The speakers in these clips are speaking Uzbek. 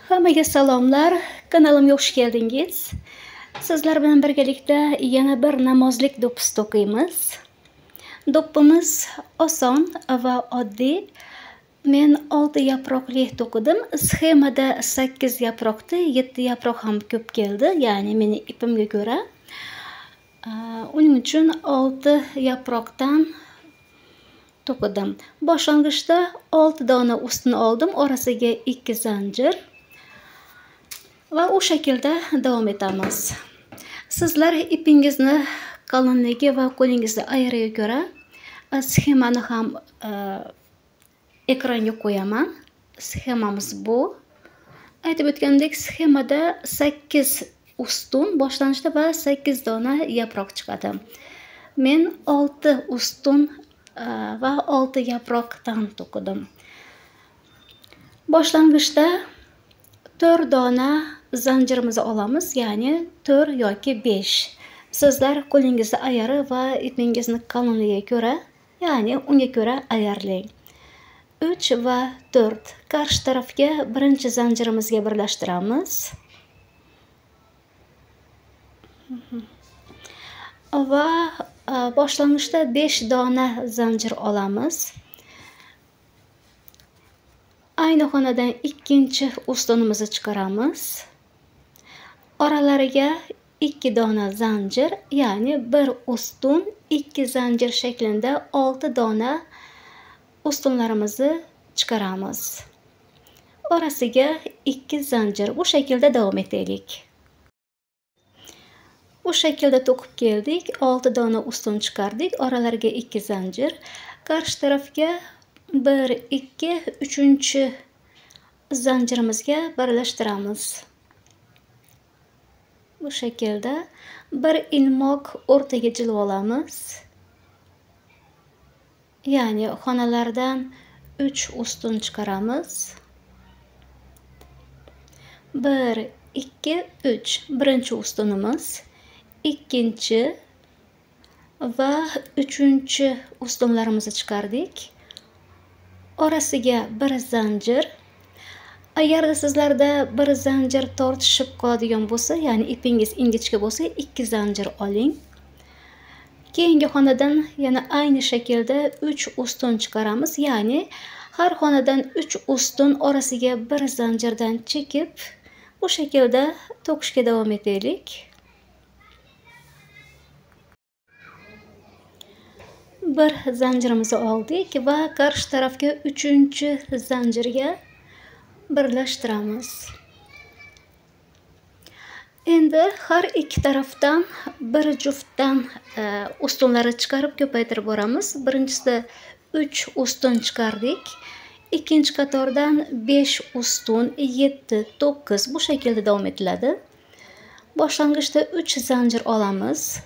Hammaga salomlar, kanalimga xush keldingiz. Sizlar bilan birgalikda yana bir namozlik do'ppisi to'qiymiz. Do'ppimiz oson va oddiy. Men 6 yaproqli to'qidim. Sxemada 8 yaproqdi, 7 yaproq ham ko'p keldi, ya'ni meni ipimga ko'ra. Uning uchun 6 yaproqdan to'qidim. Boshlang'ichda 6 dona ustun oldim, orasiga 2 zanjir. Va u shaklda davom etamiz. Sizlar ipingizni qalinligi va qo'lingizni ayiriga ko'ra sxemani ham ekranga qo'yaman. Sxemamiz bu. Aytib o'tgandek, sxemada 8 ustun boshlanishda va 8 dona yaproq chiqadi. Men 6 ustun va 6 yaproqdan to'qidim. Boshlang'ichda 4 dona zanjirimizni olamiz, ya'ni 4 yoki 5. Sizlar qo'lingizni ayari va ipingizni qalinligiga ko'ra, ya'ni unga ko'ra ayarlang. 3 va 4 qarshi tarafga birinchi zanjirimizga birlashtiramiz. Va boshlang'ichda 5 dona zanjir olamiz. Ayni xonadan ikkinchi ustunimizni chiqaramiz. Oralariga 2 dona zanjir, ya'ni 1 ustun, 2 zanjir shaklida 6 dona ustunlarimizni chiqaramiz. Orasiga 2 zanjir. Bu shaklda davom etaylik. Bu shaklda to'qib keldik. 6 dona ustun chiqardik, oralariga 2 zanjir. Qarshi tarafga 1, 2, 3 zanjirimizga birlashtiramiz. Bu shaklda bir ilmoq o'rtaga jilib olamiz. Ya'ni xonalardan 3 ustun chiqaramiz. 1, 2, 3. Birinchi ustunimiz, ikkinchi va uchinchi ustunlarimizni chiqardik. Orasiga bir zanjir. Agarda sizlarda bir zanjir tortishib qoladigan bo'lsa, ya'ni ipingiz ingichka bo'lsa, 2 zanjir oling. Keyingi xonadan yana ayni shaklda 3 ustun chiqaramiz, ya'ni har xonadan 3 ustun orasiga bir zanjirdan chekib, bu shaklda to'qishga davom etaylik. Bir zanjirimizni oldik va qarshi tarafga 3-zanjirga birlashtiramiz. Endi har ikki tarafdan bir juftdan ustunlarni chiqarib ko'paytirib boramiz. Birinchisida 3 ustun chiqardik. Ikkinchi qatordan 5 ustun, 7, 9 bu shaklda davom etiladi. Boshlang'ichda 3 zanjir olamiz.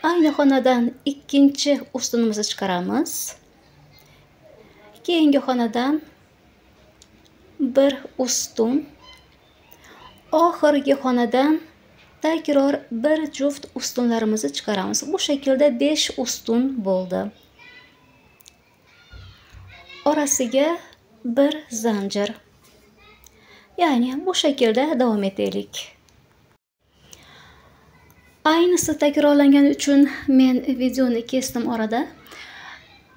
Ayni xonadan ikkinchi ustunimizni chiqaramiz. Keyingi xonadan bir ustun, oxirgi xonadan takror bir juft ustunlarimizni chiqaramiz. Bu shaklda 5 ustun bo'ldi. Orasiga bir zanjir. Ya'ni bu shaklda davom etaylik. Aynisi takrorlangani uchun men videoni kesdim orada.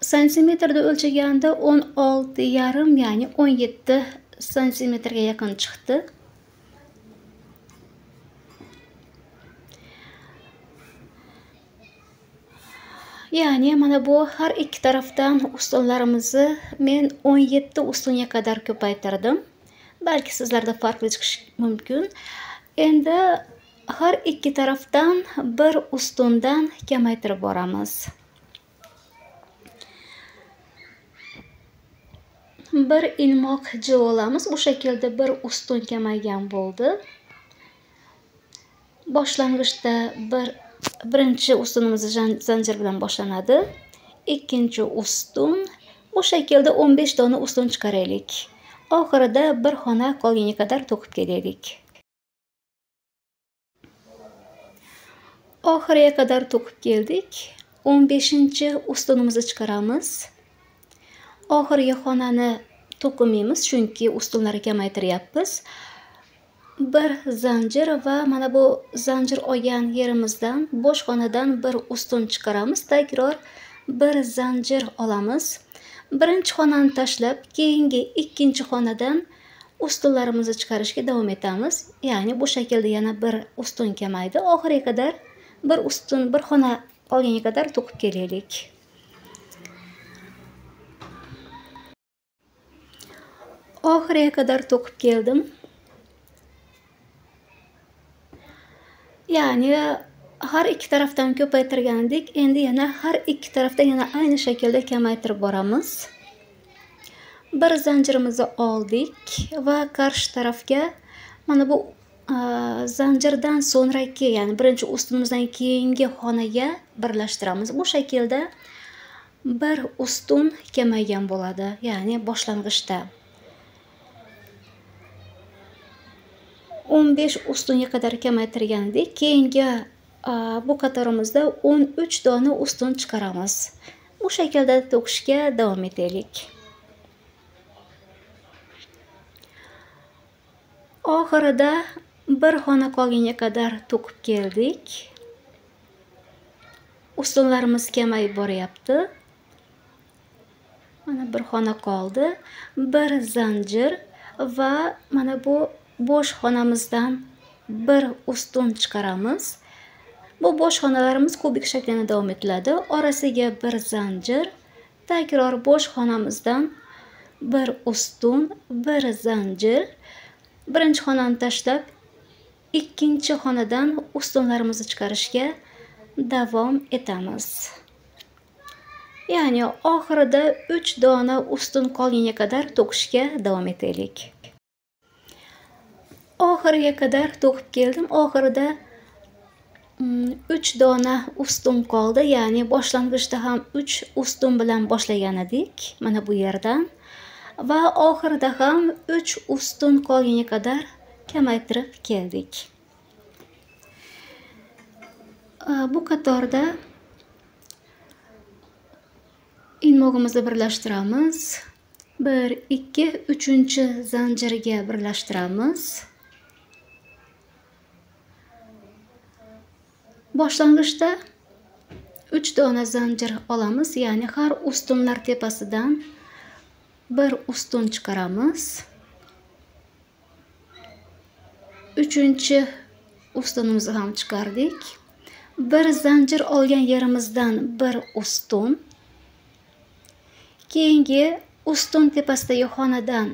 Santimetrda o'lchaganda 16,5, ya'ni 17 santimetrga yaqin chiqdi. Ya'ni mana bu har ikki tarafdan ustunlarimizni men 17 ustunga qadar ko'paytirdim. Balki sizlarda farqli chiqishi mumkin. Endi har ikki tarafdan bir ustundan kamaytirib boramiz. Bir ilmoq jilib olamiz. Bu shaklda bir ustun kamaygan bo'ldi. Boshlang'ichda birinchi ustunimiz zanjir bilan boshlanadi. Ikkinchi ustun. Bu shaklda 15 dona ustun chiqaraylik. Oxirida bir xona qolganga qadar to'qib kelaylik. Oxiriga qadar to'qib keldik. 15-ustunimizni chiqaramiz. Oxirgi xonani to'qimaymiz, chunki ustunlarni kamaytiryapmiz. Bir zanjir va mana bu zanjir olgan yerimizdan bo'sh xonadan bir ustun chiqaramiz. Takror bir zanjir olamiz. Birinchi xonani tashlab, keyingi ikkinchi xonadan ustunlarimizni chiqarishga davom etamiz. Ya'ni bu shaklda yana bir ustun kamaydi. Oxiriga qadar bir ustun, bir xona qolganga qadar to'qib kelaylik. Oxiriga qadar to'qib keldim. Ya'ni har ikki tarafdan ko'paytirgandik, endi yana har ikki tarafdan yana ayni shaklda kamaytirib boramiz. Bir zanjirimizni oldik va qarshi tarafga mana bu zanjirdan so'ngraki, ya'ni birinchi ustunimizdan keyingi xonaga birlashtiramiz. Bu shaklda bir ustun kamaygan bo'ladi, ya'ni boshlang'ichda 15 ustunga qadar kamaytirgandik. Keyingi bu qatorimizda 13 dona ustun chiqaramiz. Bu shaklda to'qishga davom etaylik. Oxirida bir xona qolganga qadar to'qib keldik. Ustunlarimiz kamayib boryapti. Mana bir xona qoldi. Bir zanjir va mana bu bo'sh xonamizdan bir ustun chiqaramiz. Bu bo'sh xonalarimiz kubik shaklida davom etiladi. Orasiga bir zanjir, takror bo'sh xonamizdan bir ustun, bir zanjir. Birinchi xonani tashlab, ikkinchi xonadan ustunlarimizni chiqarishga davom etamiz. Ya'ni oxirida 3 dona ustun qolganga qadar to'qishga davom etaylik. Oxiriga qadar to'qib keldim. Oxirida 3 dona ustun qoldi. Ya'ni boshlang'ichda ham 3 ustun bilan boshlagan edik mana bu yerdan va oxirida ham 3 ustun qolganga qadar kamaytirib keldik. Bu qatorda ilmog'imizni birlashtiramiz. 1 2 3 zanjirga birlashtiramiz. Boshlang'ichda 3 dona zanjir olamiz, ya'ni har ustunlar tepasidan bir ustun chiqaramiz. 3-chi ustunimizni ham chiqardik. Bir zanjir olgan yerimizdan bir ustun, keyingi ustun tepasidagi xonadan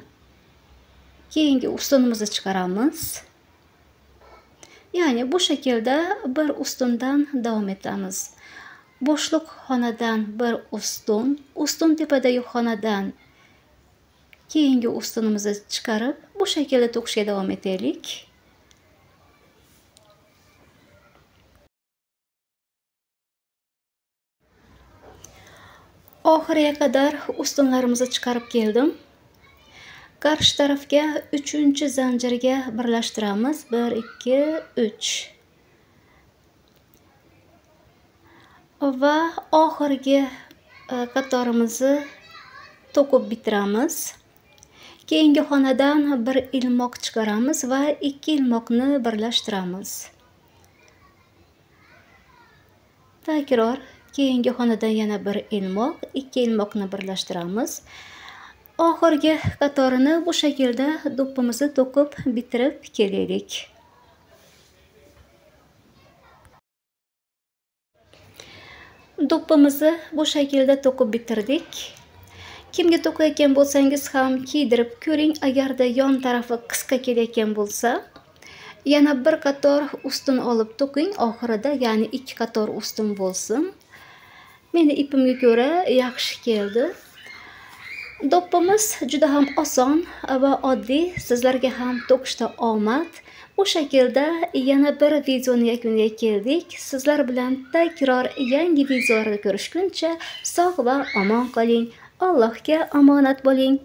keyingi ustunimizni chiqaramiz. Ya'ni bu shaklda bir ustundan davom etamiz. Bo'shliq xonadan bir ustun, ustun tepadagi xonadan keyingi ustunimizni chiqarib, bu shaklda to'qishga davom etaylik. Oxiriga qadar ustunlarimizni chiqarib keldim. Qarshi tarafga 3-zanjirga birlashtiramiz. 1 2 3. Va oxirgi qatorimizni to'qib bitiramiz. Keyingi xonadan bir ilmoq chiqaramiz va 2 ilmoqni birlashtiramiz. Takror keyingi xonadan yana bir ilmoq, 2 ilmoqni birlashtiramiz. Oxirgi qatorini bu shaklda do'ppimizni to'qib bitirib kelaylik. Do'ppimizni bu shaklda to'qib bitirdik. Kimga to'qayotgan bo'lsangiz ham kiydirib ko'ring. Agarda yon tarafi qisqa kelayotgan bo'lsa, yana bir qator ustun olib to'qing oxirida, ya'ni 2 qator ustun bo'lsin. Meni ipimga ko'ra yaxshi keldi. Do'ppimiz juda ham oson va oddiy. Sizlarga ham to'qishda omad. Bu shaklda yana bir videoni yakuniga keldik. Sizlar bilan takror yangi videolarda ko'rishguncha sog' va omon qoling. Allohga omonat bo'ling.